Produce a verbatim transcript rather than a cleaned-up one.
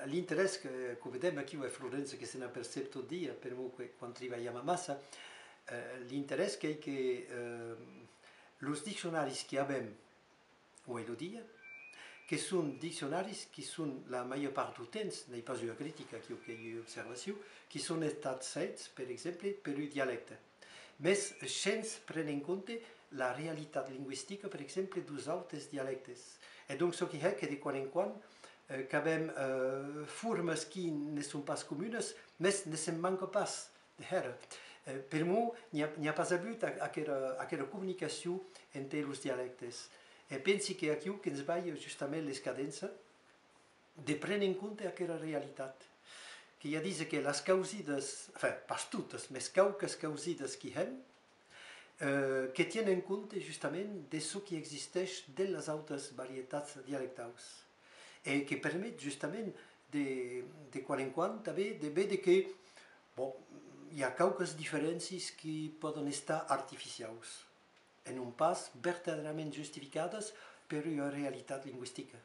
L'interès que, que vedem aquiu a Florença, que se n'apercep tot dia, per'mor que quan tribalham amassa, eh, l'interès qu'ei que, eh, los diccionaris que avem uei lo dia, que son diccionaris qui son la màger part deu temps, n'ei pas ua critica, aquiu qu'ei ua observacion, qui son estats hèits, per exemple, per un dialècte. Mès shens préner en compte la realitat lingüistica, per exemple, deus autes dialèctes. E donc, çò qui hè que de quan en quan, eh, qu'avem, eh, formas qui ne son pas comunas, mès ne se'n manca pas de hèra. Eh, per'mor n'i a, n'i a pas avut a-, aquera, aquera comunicacion enter los dialèctes. E pensi que aquiu que'ns balha justament l'escadença de préner en compte aquera realitat. Qu'ei a díser que las causidas, enfin, pas totas, mès quauques causidas qui hèm, eh, que tien en compte justament de çò qui existeish dens las autas varietats dialectaus e que permet justament de, de quan en quan tanben de véder que, bon, i a quauques diferéncias qui pòden estar artificiaus e non pas vertadèrament justificadas per ua realitat lingüistica.